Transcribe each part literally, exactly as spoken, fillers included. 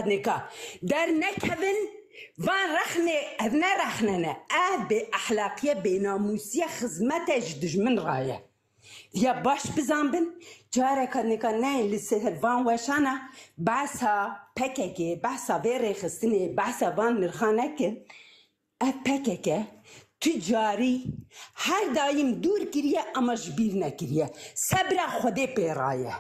Nêka dernekevin van rexnê, ev ne rexne ne. Ev bêexlaqiye, bênamûsiye, xizmete ji dijmin re ye. Ya baş bizanbin, careka nêka neyên li ser van weşana behsa P K K, behsa vê rêxistinê, behsa van nirxa nekin. Ev P K K tu carî her daîm dûr kiriye, ama ji bîr nekiriye. Sebra Xwedê pê re ye.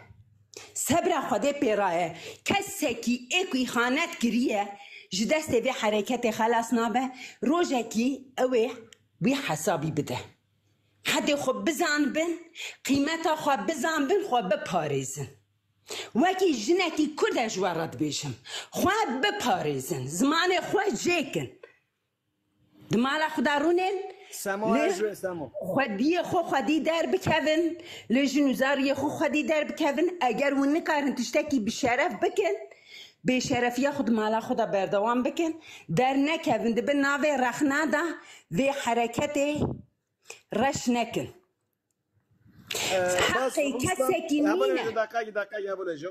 Sebra Xwedê pê re ye. Kesekî ê ku îxanet kiriye, ji destê vê hereketê xelas nabe, rojekî ew ê wî hesabî bide. Hedê xwe bizanbin, qîmeta xwe bizanbin, xwe biparêzin. Wekî jinekî Kurd e ji we re dibêjim, xwe biparêzin, zimanê xwe jêkin. Di mala xwe de rûnên, Semo, lê ez ji wê Semo. Xwediyê xwe xwedî derbikevin, lê jin û zariyê xwe xwedî derbikevin. Eger hûn nikarin tiştekî bi şeref bikin, bêşerefiya xwe di mala xwe de berdewam bikin, dernekevin, di bin navê rexna de vê hereketê reş nekin. Ee, Heqê bas, kesekî hevalê nîne. Hevalê dakika, dakika, hevalê jo.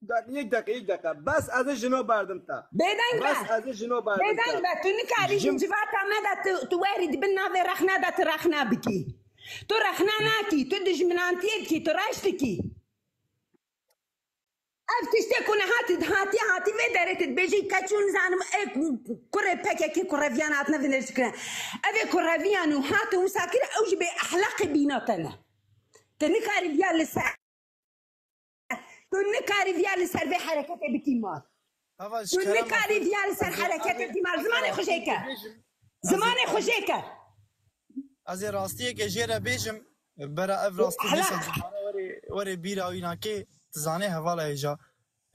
Dak-, yek dakika, yek dakika. Bas ez ê jino berdim te. Bêdeng be. Bas ez ê jino berdim te. Bêdeng be. Tu nikarî Jim- civata me de tu, tu werî di bin navê rexna de tu rexna bikî. Tu rexna nakî, tu dijminantiyê dikî, tu reş dikî. Ev tiştê ku niha tu hatî, hatî vê derê tu dibêjî keçû nizanim ê ku-, kurê P K K ku reviyan hatine vinirşkirin. Ev ê ku reviyan û hat û wisa kir, ew ji bêexlaqê bîna te ne. Tu nikarî viya li ser Tu nikarî viya li ser vê hereketê bikî mal. Ava, ji Tu kerema nikarî xwe, viya li ser ez ê, hereketê ez ê, bikî mal. Zimanê xwe jê ke. Bêjim. Zimanê xwe jê ke. Ez ê rastiyeke jê re bêjim. Bera ev rastî Hala. Dîsa dubare were, were bîra wî nakê, tu zanê hevala hêja.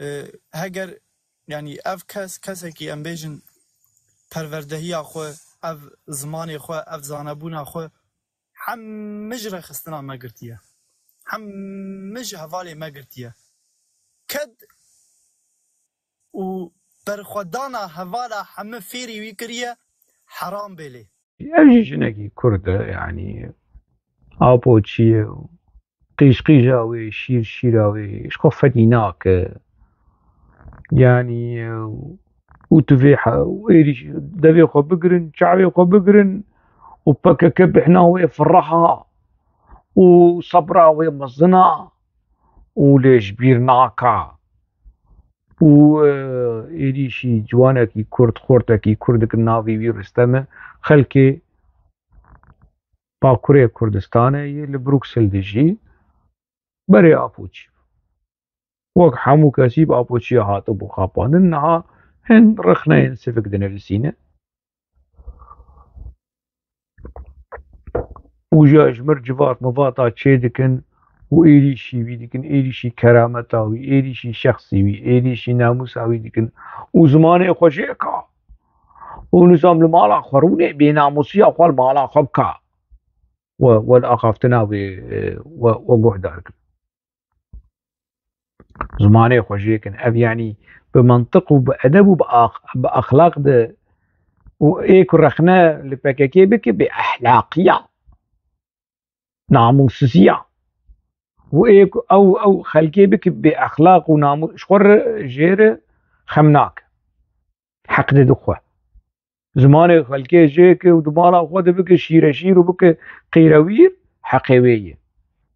E, heger, yanî ev kes, kesekî em bêjin perwerdehiya xwe, ev zimanê xwe, ev zanebûna xwe, hemî ji rêxistina me girtiye. Hemî ji hevalê me girtiye. Ked û berxwedana hevala hemî fêrî wî kiriye, heram bê lê. Ev jî jinekî Kurd e, yanî apo çi ye û qîjqîja wê, şîr şîra wê, ji xwe fedî nake. Yanî, û tu vê he-, û êrî devê xwe bigirin, çavê xwe bigirin û P K K bihna wê firraha û sebra wê mezina û lê ji bîr naka. Û, e, êrîşî ciwanekî Kurd, xortekî Kurdik navê wî Rustem e, xelkê Bakurê Kurdistanê yê li Bruksel dijî berê Apoçî. Wek hemû kesî bi Apoçiya hatibû xapandin, niha hin rexneyên sivik dinivîsîne. Û ya ji mir civat mivata çê dikin û êrîşî wî dikin, êrîşî kerameta wî, êrîşî şexsî wî, êrîşî namûsa wî dikin û zimanê xwe jê ka. Û nizam li mala xwe rûnê bênamûsiya xwe li mala xwe bika. We, we li axaftina wê, e, we, we guhdar kin. Zimanê xwe jê kin. Ev, yanî, bi mantiq û bi edeb û bi ax-, bi exlaq de û ê ku rexne li P K K bike, bê exlaqiya, namûsiziya. Û ê ku ew, ew xelkê bike bê exlaq û namû-, ji xwe re jê re xem nake. Heq dide xwe. Zimanê xelkê jê ke û di mala xwe de bike şîreşîr û bike qîrewîr, heqê wê ye.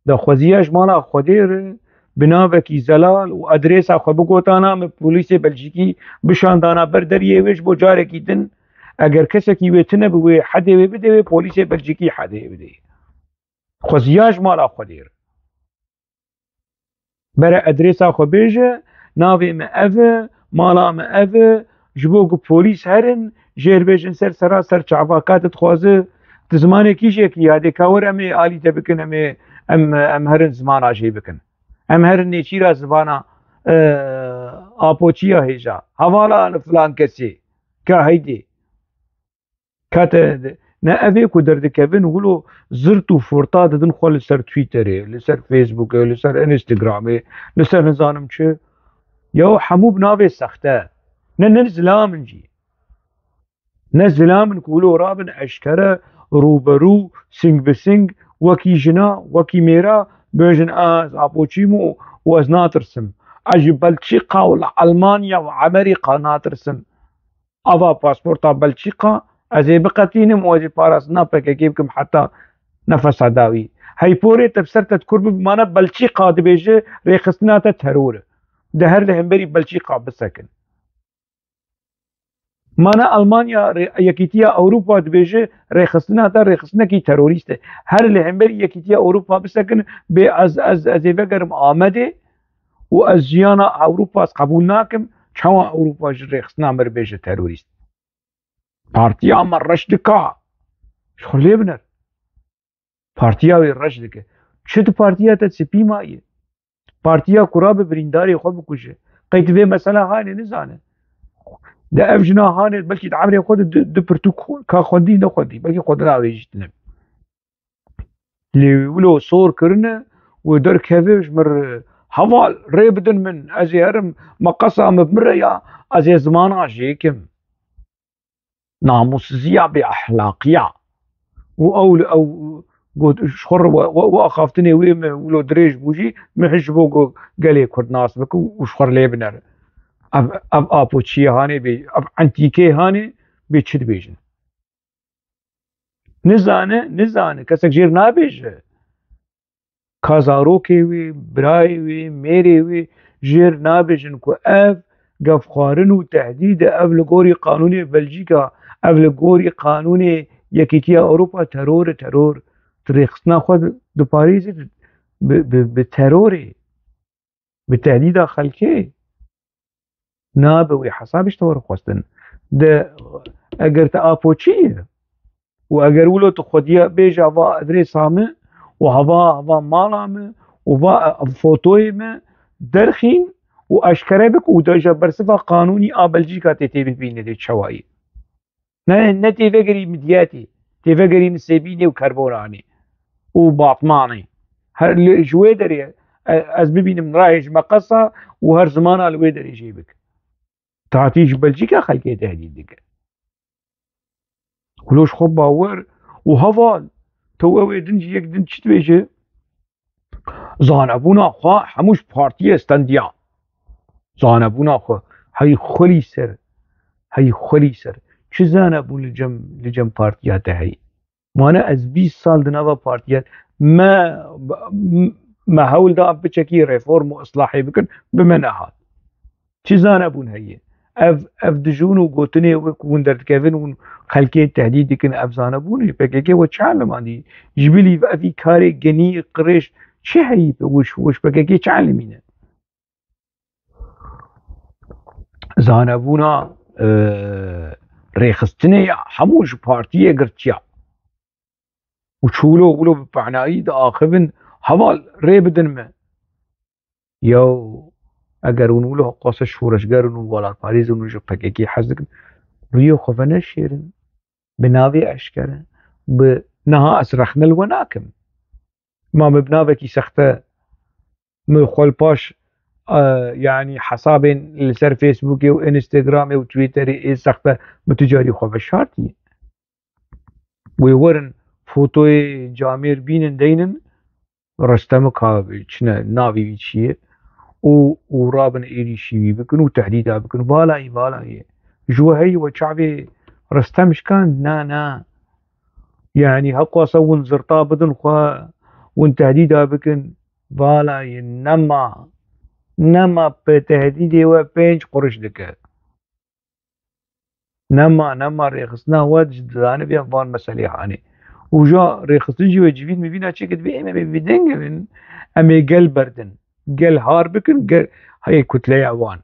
Daxwaziya ji mala Xwedê re bi navekî zelal û adrêsa xwe bigotana me polîsê Belcîkî bişandana ber deriyê wê ji bo carekî din, eger kesekî wê tune bi wê hedê wê bidê wê polîsê Belcîkî hedê wê bidê. Xweziya ji mala Xwedê re. Bere adrêsa xwe bêje, navê me ev e, mala me ev e, ji bo ku polîs herin, jê re bêjin ser sera ser çava ka tu dixwaze, di zimanê kîjekî ya dê ka were em ê alî te bikin, em ê, em, em herin zimana jê bikin. Em herin nêçîra zivana, e, apoçiya hêja. Hevala li filan kesê. Ka heydê. Kate ne ev ê ku derdikevin wilo zirt û forta didin xwe li ser Twitterê, li ser Facebookê, li ser Instagramê, li ser nizanim çi. Ya hemû bi navê sexte. Ne, ne zilam in jî. Ne zilam in ku wilo rabin eşkere rûberû, sing bi sing, wekî jina, wekî mêra, bêjin ez apoçî me û ez natirsim. Ez ji Belçîka û li Elmanya û Amerîka natirsim. Ava pasporta Belçîka, ez ê biqetînim û ez ê parastina P K K bikim heta nefesa dawî. Heyporê te bi ser te dikur bibimane Belçîka dibêje rêxistina te teror e. De her li hemberî Belçîka bisekin. Mana Almanya, rê-, Yekîtiya Ewropa dibêje rêxistina te rêxistinekî terorîst e. Her li hemberî Yekîtiya Ewropa bisekin, bê ez, ez, ez ê vegerim Amedê û ez jiyana Ewropa ez qebûl nakim, çawa Ewropa ji rêxistina me re bêje terorîst? Partiya me reş dika. Ji xwe lê biner. Partiya wê reş dike. Çi di partiya te sipî maye? Partiya ku rabe birîndarê xwe bikuje. Qey tu vê mesela hanê nizane. De ev jina hanê belkî di emrê xwe de du, du pirtûk ka xwendî nexwendî. Belkî xwendina wê jî tune. Lê wilo sor kirine û derkeve ji mir heval rê bidin min. Ez ê herim meqesa min bi min re ya. Ez ê zimana jê kim. Namûsiziya bêexlaqiya. Û ew li ew got, ji xwe re we, we, we axaftinê wê me wilo dirêj bû jî, me hişt ji bo ku gelê Kurd nas bike û ji xwe re lê binere. Ev, ev apoçiyê hanê bê, ev entîkê hanê bê çi dibêjin? Nizane, nizane, kesek jêr nabêje. Ka zarokê wê, birayê wê, mêrê wê jêr nabêjin ku ev gefxwarin û tehdîd e, ev li gorî qanûnê Belcîka, ev li gorî qanûnê Yekîtiya Ewropa teror e, teror. Tu rêxistina xwe di-, diparêzî bi, bi, bi terorê, bi tehdîda xelkê. Nabe wê hesabê ji te were xwestin. De eger te apoçî ye û eger wilo tu xwediya bêje hava adrêsa me û hava, hava mala me û va, e, fotoyê me derxîn û eşkere bik û de ji bersiva qanûnî a Belcîka tê tê bibîne dê çewayî. Ne, ne tê vegerî midyetê, tê vegerî Nisêbînê û Kerboranê û Batmanê. Her li, ji wê derê, e, ez bibînim rahê ji meqesa û her zimana li wê derê jê bik. Tatî ji Belcîka xelkê tehdîd dike. Wilo ji xwe bawer û heval, tew ew ê din jî yek din çi dibêje? Zanebûna xwe hemû ji partiyê stendiya. Zanebûna xwe, hey xwelî ser, hey xwelî ser. Çi zanebûn li cem, li cem partiya te heyî? Mane ez bîst sal di nava partiya me, me hewl da biçekî reform û islahê bikin, bi me nehat. Çi zanebûn heye? Ev, ev dijûn û gotinê wek hûn derdikevin û xelkê tehdîd dikin, ev zanebûn e? P K K we çi elimandî? Ji bilî evî karê genî, qirêj çi heyî? Wiş, wiş P K K çi elimîne? Zanebûna, e, rêxistinê ya hemû ji partiyê girtiya. Û çûlo wilo bi penayî diaxivin, heval rê bidin me. Yew, eger hûn wilo qase şoreşger in û welatparêz in û ji P K K hez dikin, rûyê xwe veneşêrin. Bi navê eşkere, bi niha ez rexne li we nakim. Ma min bi navekî sexte, min xwe li paş, e, yanî hesabên li ser Facebookê û Instagramê û Twitterê ê sexte min tu carî xwe veşartiye. Wê werin fotoyê camêr bînin deynin, Restemik ha çine navê wî çi ye û, û rabin êrîşî wî bikin û tehdîda bikin. Valayî, valayê. Ji we heyî we çavê Restem şikand? Na, na. Yanî heqwasa hûn zirta bidin xwe, hûn tehdîda bikin. Valayê nema. Nema pe tehdîdê we pênc quruş dike. Nema, nema rêxistina we ji dizanibiyan van meselê hanê. Û ja rêxistin jî wê civîn mivîna çêke dibê em ê vî deng bin, em ê gel berdin. Gel har bikin, gel heyê kutleya wan.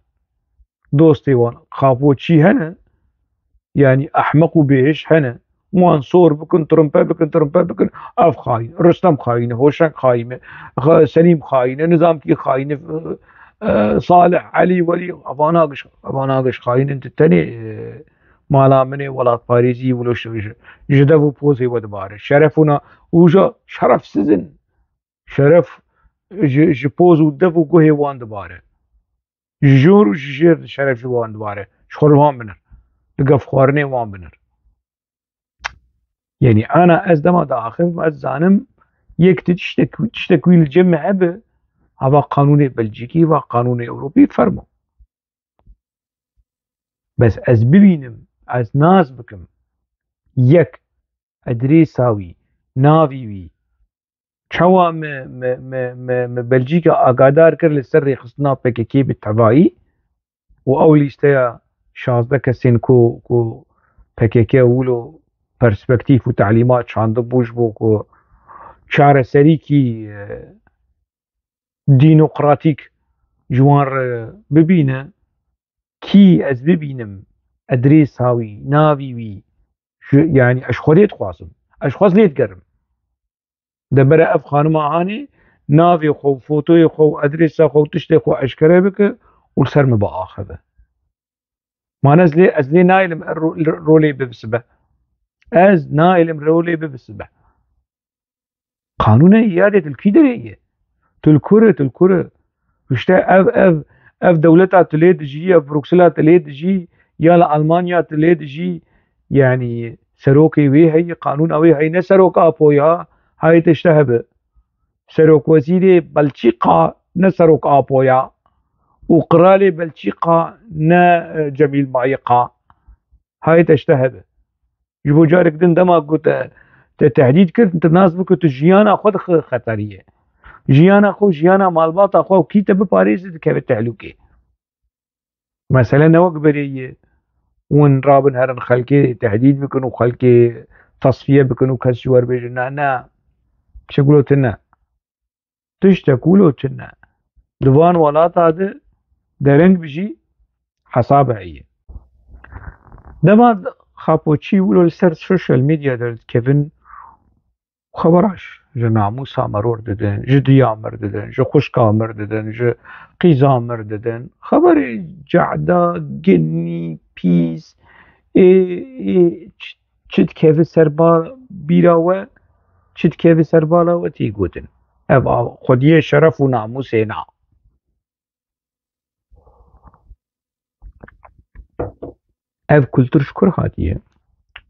Dostê wan. Xapoçî hene, yanî ehmeq û bêhiş hene. Wan sor bikin, trumpe bikin, trumpe bikin. Ev xayîn, Rustem xayîn e, Hoşeng xayîn e, Xa-, Selîm xayîn e, Nizamkî xayîn e, e, Salih, Elî, Welî, evana giş, evana giş xayîn in. Tu tenê, e, mala min ê welatparêzî wilo ji, ji, ji dev û pozê we dibare. Şeref û na, û ja şerefsiz in. Şeref ji, ji poz û dev û guhê wan dibare. Ji jor û ji jêr şeref ji wan dibare. Ji xwe li wan binir. Li gefxwarinê wan binir. Yanî ana ez dema diaxivim, ez zanim yek tu tiştek, tiştek wî li cem me hebe, Hava qanûnê Belcîkî, va qanûnê Ewropî, fermo. Bes ez bibînim, ez nas bikim. Yek, edrêsa wî, navî wî. Çawa me, me, me, me, me Belcîka agadar kir li ser rêxistina P K K bi tevayî û ew lîsteya şazdeh kesên ku, ku P K K wilo perspektîf û telîmat çandibû ji bo ku çareserîkî, e, dînokratîk ji wan re bibîne, kî ez bibînim, edrêsa wî, navî wî, ji, yanî ez ji Xwedê dixwazim. Ez ji xwe lê digerim. De bere ev xanima hanê navê xwe û fotoyê xwe û edrêsa xwe û tiştê xwe eşkere bike û li ser min biaxive. Man ez lê, ez lê nayêlim ro-, rolê bibisibe. Ez nayêlim rolê bibisibe. Qanûne yadê tu li kî derê yê? Tu li kur î, tu li kur î? Îşte ev, ev, ev dewleta tu lê dijî, ev Bruksela tu lê dijî, ya li Almanya tu lê dijî, yanî serokê wê heyî, qanûna wê heyî, ne serok Apo ya, hayê te işte hebe. Serokwezîrê Belçîka ne serok Apo ya û qiralê Belçîka ne, e, Cemîl Mayika. Hayê te işte hebe. Ji bo carek din dema ku te, te tehdîd kir, tu nas bike tu jiyana xwe di xe-, xeteriyê. Jiyana xwe, jiyana malbata xwe û kî te biparêze dikeve tehlûkê. Mesele ne wek berê ye. Hûn rabin herin xelkê tehdîd bikin û xelkê tasfiye bikin û kes ji we re bêje, na, na. Tiştek wilo tune. Tiştek wilo tune. Di van welata de dereng bijî, hesab heye. Dema xapoçî wilo li ser social media derdikevin, xebera ji namûsa meror didin, ji diya mir didin, ji xwişka mir didin, ji qîza mir didin. Xeberê cehda, ginî, pîs, ê, ê, ç-, çi dikeve ser ba-, bîra we, çi dikeve ser bala we tê gotin. Ev a-, xwediyê şeref û namûsê na. Ev kultur ji kur hatiye?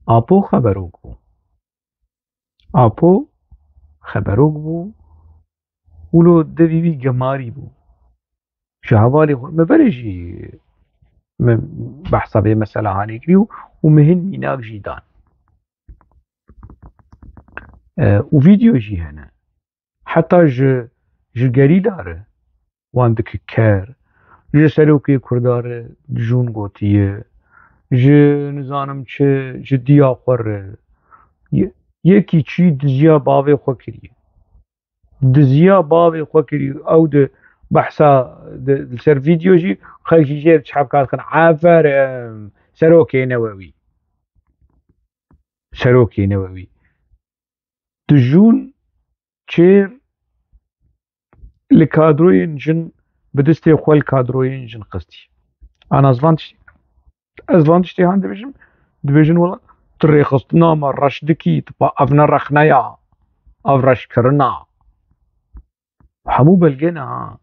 Apo xeberok bû. Apo xeberok bû. Wilo devî wî gemarî bû. Ji hevalê xwe, me berê jî me behsa vê mesela hanê kirî û, û me hin mînak jî dan. E, û vîdeo jî hene. Heta ji, ji gerîla re wan dike ker, ji serokê Kurda re dijûn gotiye, ji nizanim çi, ji diya xwe re. Ye-, yekî çî diziya bavê xwe kiriye. Diziya bavê xwe kirî, ew di behsa di, li ser vîdeo jî xelk jî jê re çepka dikin, aferin, serokê Newewî. Serokê Newewî. Dijûn çêr li kadroyên jin bi destê xwe li kadroyên jin xistî. Ana ez van tiştê, ez van tiştê han dibêjim, dibêjin wela tu rêxistina me reş dikî, tu pa ev ne rexne ya, ev reşkirina. Hemû belge ne ha,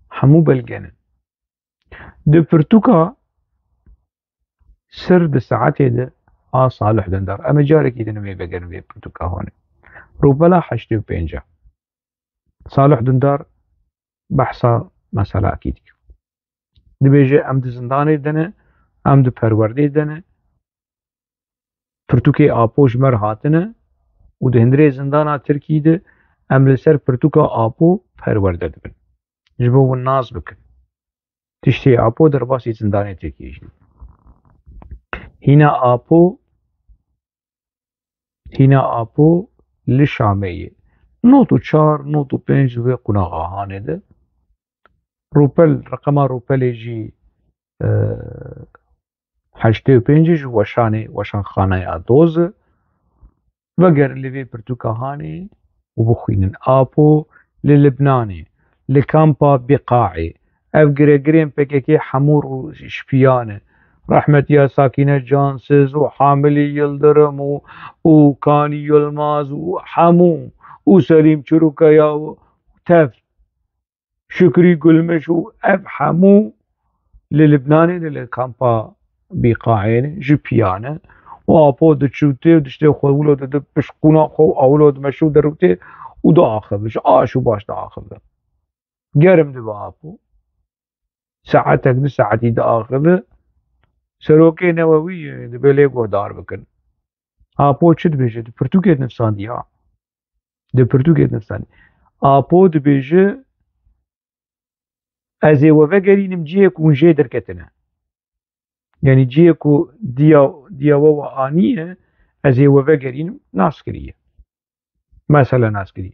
hemû belge ne. Di pirtûka ser di saetê de a Salih Dindar. Em ê carekî din wê vegerin vê pirtûka hone. Rûpela heştê û pênc. Salih Dindar behsa meselakî dike. Dibêje em di zindanê de ne, em di perwerdê de ne. Pirtûkê Apo ji me re hatine û di hundirê zindana Tirkî de em li ser pirtûka Apo perwerde dibin. Ji bo hûn nas bikin. Tiştê Apo derbasî zindanê Tirkiyê jî. Hîna Apo, hîna Apo li Şamê ye. Nod û çar, nod û pênc li vê qunaxa hanê de. Rûpel, reqema rûpelê jî, e, heştê û pênc ji Weşanê, Weşanxaneya Doz e. Vegerin li vê pirtûka hanê û bixwînin. Apo li Libnanê, li kampa Biqaê. Ev giregirên P K K hemû rû-, şipiyan e. Rehmetiya Sakîne Cansiz û Hamilî Yildirim û, û Kanî Yilmaz û hemû û Selîm Çirûkaya û tev. Şukrî Gulmiş û ev hemû li Libnanê ne, li kampa Bîqayê ne, ji piya ne. Û Apo diçûtê û diştê xwe wilo dide pişt qûna xwe û a wilo dimeşû derûtê û diaxive, ji aş û baş diaxive. Germ dibe Apo. Saetek, du saetî diaxive. Serokê Newewî, e, dibe lê guhdar bikin. Apo çi dibêje? Di pirtûkê dinivîsandiya. Di pirtûkê dinivîsandiya. Apo dibêje, ez ê we vegerînim cihê ku hûn jê derketine. Yanî cihê ku diya, diya we we aniye, ez ê we vegerînim, nas kiriye. Mesela nas kirî.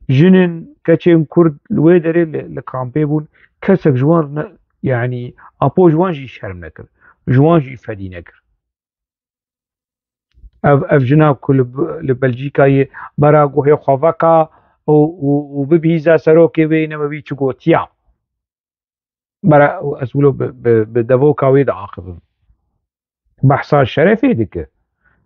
Jinên, keçên Kurd li wê derê li, li kampê bûn, kesek ji wan ne, yanî Apo ji wan jî şerm nekir. Ji wan jî fedî nekir. Ev, ev jina ku li, li Belcîkayê bera guhê xwe veka û, û, û bibihîza serokê wê Newewî çi gotiya. Bera ez wilo bi, bi, bi devoka wê diaxivim. Behsa şerefê dike.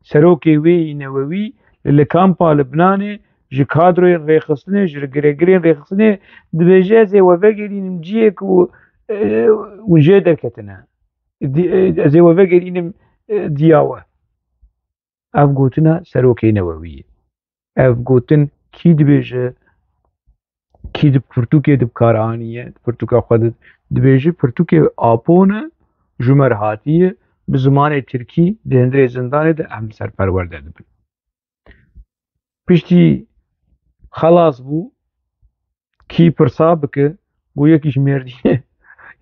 Serokê wê yî Newewî li kampa Libnanê ji kadroyên rêxistinê, ji girêgirên rêxistinê dibêje, ez ê we vegerînim cihê ku, e, hûn jê derketine. Di-, e, ez ê we vegerînim, e, diya we. Ev gotina serokê Newewî ye. Ev gotin kî dibêje, kî di pirtûkê di bi kar aniye, di pirtûka xwe de dibêje, pirtûkê Apo ne, ji me re hatiye, bi zimanê tirkî di hundirê zindanê de em li ser perwerde dibin. Piştî xelas bû, kî pirsa bike, got yekî ji Mêrdînê,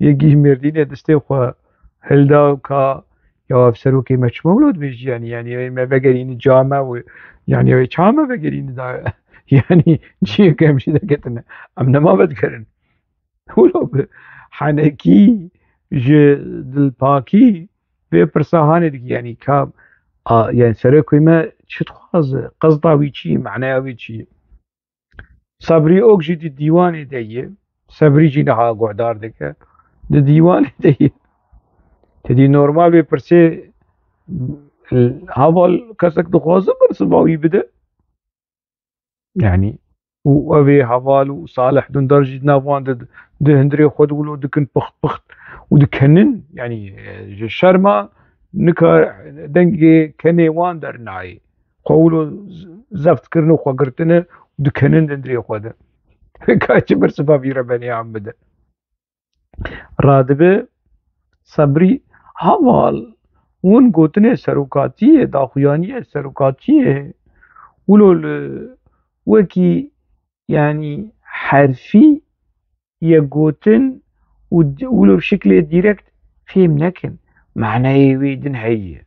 yekî ji Mêrdînê destê xwe hilda û ka, ya ev serokê me çima wilo dibêjî, yanî, yanî ew ê me vegerîne ca me û, yanî ew ê çawa me vegerîne da, yanî cihê ku em jê derketine, em nema vedigerin. Wilo bi henekî, ji dilpakî vê pirsa hanê dikî, yanî ka, a, yanî serokê me çi dixwaze, qesda wî çi ye, maneya wî çi ye? Sebrî Ok jî di dîwanê de ye. Sebrî jî niha guhdar dike. Di dîwanê de ye. Te dî normal wê pirsê, heval kesek dixwaze bersiva wî bide. Yanî, û ev ê heval û Salih Dundar jî di nav wan de di hundirê xwe de wilo dikin pixt pixt û dikenin. Yanî, e, ji şerma nikar dengê kenê wan dernayê. Xwe wilo z-, zeft kirine û xwe girtine û dikenin di hundirê xwe de. Ka çi bersiva vî rebenê an bide. Radibe Sebrî, heval, hûn gotinê serokatiyê, daxuyaniye serokatiyê, wilo li wekî, yanî herfî ye gotin û d-, wilo şiklê dîrekt fêm nekin. Maneyê wê din heye.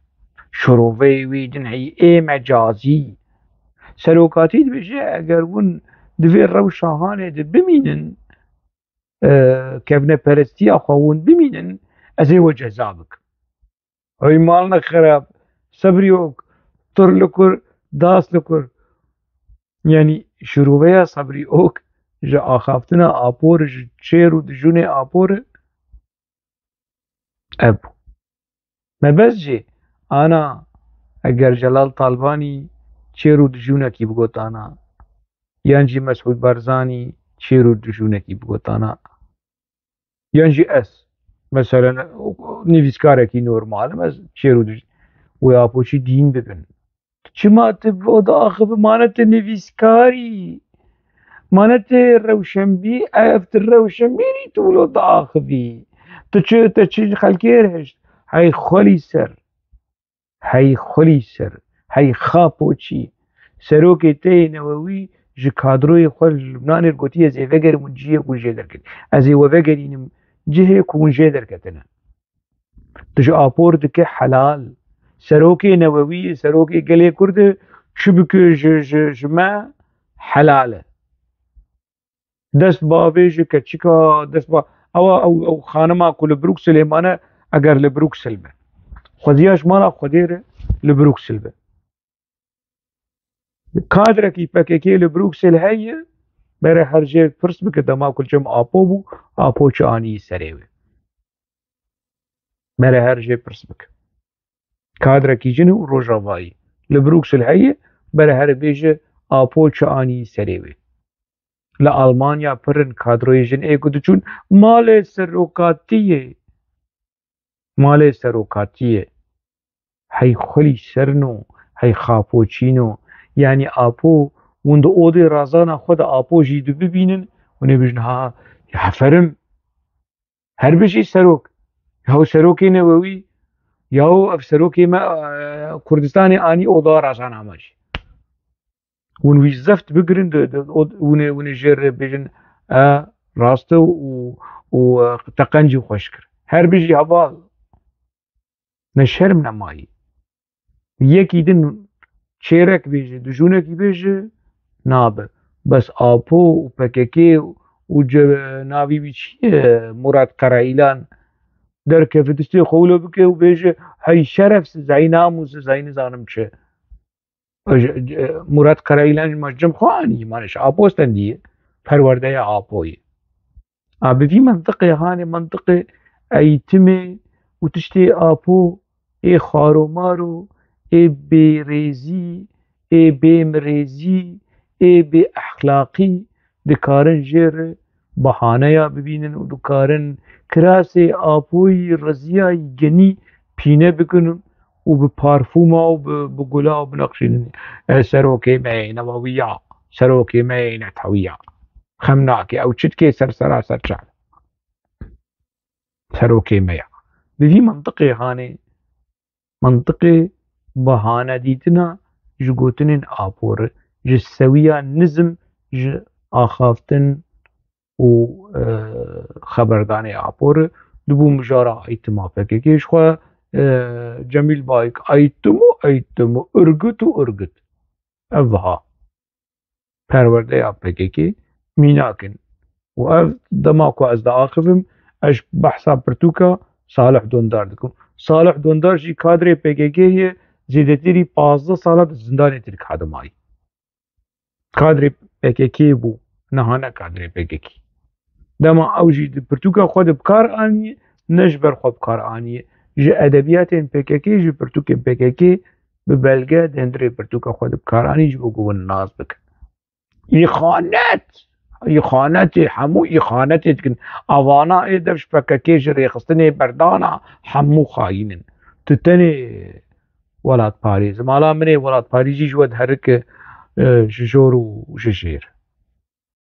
Şiroveyê wê din heye. Ê mecazî. Serokatî dibêje, eger hûn di vê rewşa hanê de bimînin, e, kevneperestiya xwe hûn bimînin, ez ê we ceza bikim. Hey malne xerab, Sebrî Ok, tur li kur, das li kur. Yanî şiroveya Sebrî Ok ji axaftina Apo re, ji çêr û dijûnê Apo re, ev bû. Mebest jî ana, eger Celal Talbanî çêr û dijûnekî bigotana, yan jî Mesûd Barzanî çêr û dijûnekî bigotana, yan jî ez, meselen, nivîskarekî normal im, ez çêr û dijûn, wê Apoçî dîn bibin. Çima tu bo diaxivi? Mane tu nivîskar î? Mane tu rewşenbî-, ev tu rewşenbîr î, tu wilo diaxivî? Tu çi, tu çi ji xelkê re hişt? Hey xwelî ser. Hey xwelî ser. Hey xapoçî. Serokê te yê Newewî ji kadroyê xwe li Lubnanê re gotiye, ez ê vegerim û cihê ku jê derket. Ez ê we vegerînim cihê ku hûn jê derketine. Tu ji Apo re dike helal. Serokê Newewî, serokê gelê Kurd e, çi bike ji, ji, ji me helal e. Dest bavê ji keçika, dest ba-, ewa ew, ew xanima ku li Brukselê mane, eger li Bruksel be. Xwediya ji mala Xwedê re li Bruksel be. Kadrekî P K K li Bruksel heye, bere her jê pirs bike, dema ku li cem Apo bû, Apo çi anî serê wê. Bere her jê pirs bike. Kadrekî jinî û rojavayî li Bruksel heye, bere here bêje Apo çi anî serê wê. Li Almanya pir in kadroyê jin ê ku diçûn malê serokatiyê. Malê serokatiyê. Hey xwelî serno, hey xapoçîno. Yanî Apo, hûn di odê razana xwe de Apo jî dibibînin, hûn ê bêjin, ha, Ya heferim. Her bijî serok. Yahu serokê newewî, yahu ev serokê me, e, Kurdistanê anî oda rajana me jî. Hûn wî zeft bigirin, di, di, o, hûn ê, hûn ê jê re bêjin, e, rast e û, û, e, te qencî xweş kir. Her bijî heval. Ne şerm ne mayî. Yekî din çêrek bêje, dijûnekî bêje, nabe. Bes Apo û P K K û ce-, navî wî çi ye? Murat Karaîlan derkeve distê xwe wilo bike û bêje, hey şerefsiz, hey namûsiz, hey nizanim çi. J-, j-, Murat Karaîlan ji me cem xwe anî, mane ji Apo stendiye, perwerdeya Apoyê. A bi vî mentiqê hanê mentiqê eğitimê û tiştê Apo ê xaromaro, ê bêrêzî, ê bêmirêzî, ê bêexlaqî dikarin jê re bahaneya bibînin û dikarin kirasê Apoyî riziyayî genî pîne bikin û bi parfûma û bi, bi gula û binexşînin. E, serokê me yê newewiya, serokê me yê netewî ya. Xem nake, ew çi dike ser sera ser çav. Serokê me ya. Bi vî mentiqê hanê, mentiqê bahane dîtina ji gotinên Apo re, ji sewiya nizm ji axaftin û, e, xeberdanê Apo re, dibû mijara eğitima P K K ji xwe, e, Cemîl Bayik eğitim û eğitim û örgüt û örgüt. Ev wiha perwerdeya P K K mînak in. Û ev dema ku ez diaxivim, ez behsa pirtûka Salih Dondar dikim. Salih Dondar jî kadrê P K K ye, zêdetirî pazdeh sala di zindanê Tirk hadimayî. Kadrê P K K bû, niha ne kadrê P K K. Dema ew jî di pirtûka xwe de bi kar aniye, ne ji ber xwe bi kar aniye. Ji edebiyatên P K K, ji pirtûkên P K K bi belge di hundirê pirtûka xwe de bi kar anî ji bo ku hûn nas bikin. Îxanet! Îxanetê, hemû îxanetê dikin. Avana ê dev ji P K K ji rêxistinê berdana hemû xayîn in. Tu tenê welatparêz. Mala min ê welatparêzî ji we diherike, e, ji jor û ji jêr.